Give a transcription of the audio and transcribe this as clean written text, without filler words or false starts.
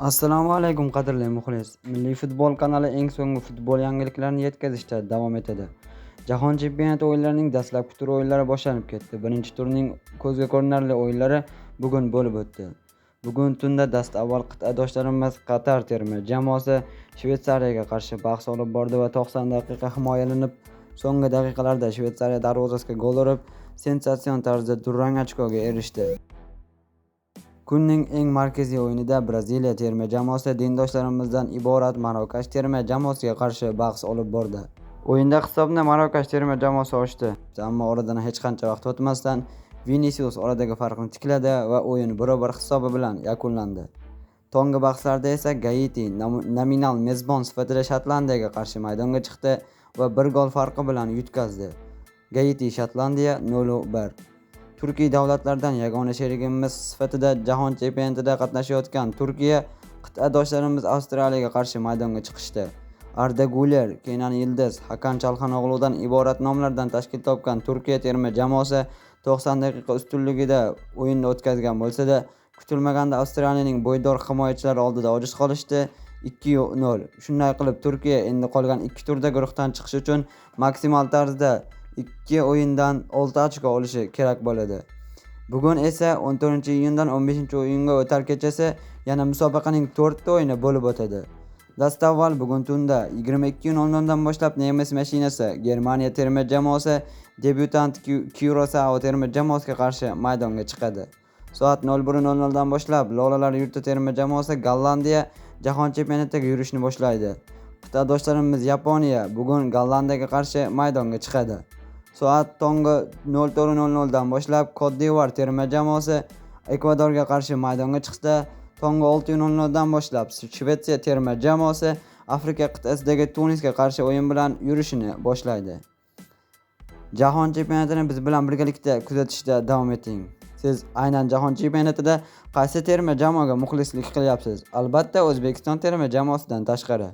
Assalomu alaykum, qadrli muxlis. Milliy futbol kanali eng so'nggi futbol yangiliklarini yetkazishda davom etadi. Jahon chempionati o'yinlarining dastlabki tur o'yinlari boshlanib ketdi. Birinchi turning ko'zga ko'rinarli o'yinlari bugun bo'lib o'tdi. Bugun tunda dastavval qit'adoshlarimiz Qatar terma jamoasi Shvetsariyaga qarshi bahs olib bordi va 90 daqiqa himoyalanib, so'nggi daqiqalarda Shvetsariya darvozasiga gol urib, sensatsion tarzda durang ochkoga erishdi. Kunning eng markaziy o'yinida Braziliya terma jamoasi dindoshlarimizdan iborat Marokash terma jamoasiga qarshi bahs olib bordi. O'yinda hisobni Marokash terma jamoasi ochdi, ammo oradan hech qancha vaqt o'tmasdan Vinisius oradagi farqni tikladi va o'yin 1-1 hisobi bilan yakunlandi. Tonggi bahslarda esa Gaiti nominal mezbon sifatida Shotlandiyaga qarshi maydonga chiqdi va 1 gol farqi bilan yutqazdi. Gaiti Shotlandiya 0-1. Turkiy davlatlardan yagona sherigimiz sifatida jahon chempionatida qatnashayotgan Turkiya qit'adoshlarimiz Avstraliyaga qarshi maydonga chiqishdi. Arda Guler, Kenan Yildiz, Hakan Chalhanog'ludan iborat nomlardan tashkil topgan Turkiya terma jamoasi 90 daqiqa ustunligida o'yinni o'tkazgan bo'lsa-da, kutilmaganda Avstraliyaning bo'ydor himoyachilari oldida ojiz qolishdi. 2-0. Shunday qilib, Turkiya endi qolgan 2 turda guruhdan chiqish uchun maksimal tarzda 2 o'yindan 6 ochko olishi kerak bo'ladi. Bugun esa 14-iyundan 15-iyunga o'tar kechasi yana musobaqaning 4 ta o'yini bo'lib o'tadi. Dastavval bugun tunda 22:00 dan boshlab nemis mashinasi Germaniya terma jamoasi debyutant Curaçao terma jamoasiga qarshi maydonga chiqadi. Soat 01:00 dan boshlab Lolalar yurti terma jamoasi Gollandiya jahon chempionatidagi yurishni boshlaydi. Qit'adoshlarimiz Yaponiya bugun Gollandiyaga qarshi maydonga chiqadi. Soat tonggi 04:00 dan boshlab Kot-d'Ivuar terma jamoasi Ekvadorga qarshi maydonga chiqsa, tonggi 6:00 dan boshlab Shvetsiya terma jamoasi Afrika qit'asidagi Tunisga qarshi o'yin bilan yurishini boshlaydi. Jahon chempionatini biz bilan birgalikda kuzatishda davom eting. Siz aynan jahon chempionatida qaysi terma jamoaga muxlislik qilyapsiz? Albatta, O'zbekiston terma jamoasidan tashqari.